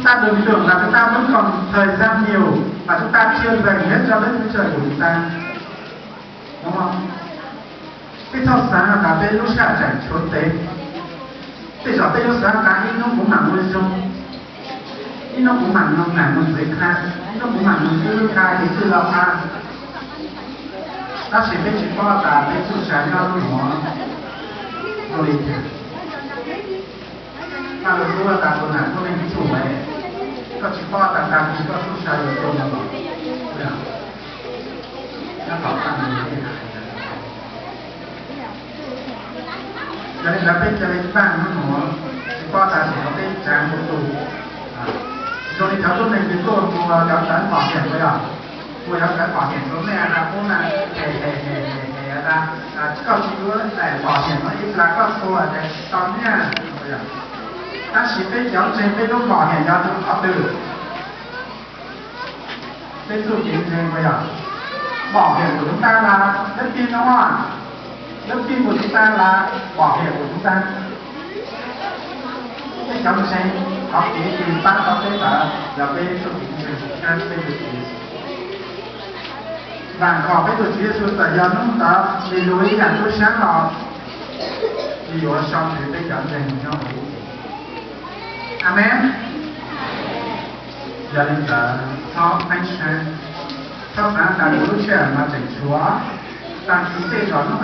Ta lwm lwm mas ta mub kom thời gian nhiều mà chúng ta chia dành hết cho Đức Chúa Trời của chúng ta. Đúng không? Peb txhob xav tas peb lub sij hawm tseem tshuav ntev. Tej zaum peb yuav xav tas ib hnub kuv mam ua zoo, ib hnub kuv mam nug nam nug ntxwv qha, ib hnub kuv mam nug xib hwb qha, ib hnub los qha. Tab sis peb tsis paub tas peb txoj sia nyob lub nuav zoo li cas. Paj Lug kuj tas tus nam tuab neeg txuj, koj tsis paub tas tag kis koj txoj sia yuav zoo li cas. Nyob tom Paj Lug Yog li ntawd peb cia li npaj hnub nuav, tsis paub tas sim no peb tsaav mus tus zoo li cov tuab neeg twg tuaj mus cov tawv pom hiam puas yog? Mus cov tawv pom hiam rau nej has pub na, he he he he he tas koj tsis yuav daim pom hiam no ib plag koj tuag ces tsis tau nyiaj. Tab sis peb cov ntseeg peb lub pom hiam yog rau qhov twg? Peb txuj kev ntseeg puas yog? Pom hiam tus ntag las, lub pij no, lub pij tus ntag las, pom hiam tus ntag. Peb cov ntseeg, qhov kev pab tau peb ntawd yog peb txuj kev ntseeg, peb txuj kev. Vam khom peb tus Tswv Yexus txawm yog hnub ntawd nws lug ib yaam tub saab los, nws yuav sau ntawv peb cov ntseeg nyob huv ib ce. Amees. Yog li ntawd txhob pheeb saab, txhob xaav tas kuv lub sij hawm no tseem tshuav, tag kis tej zaum hnub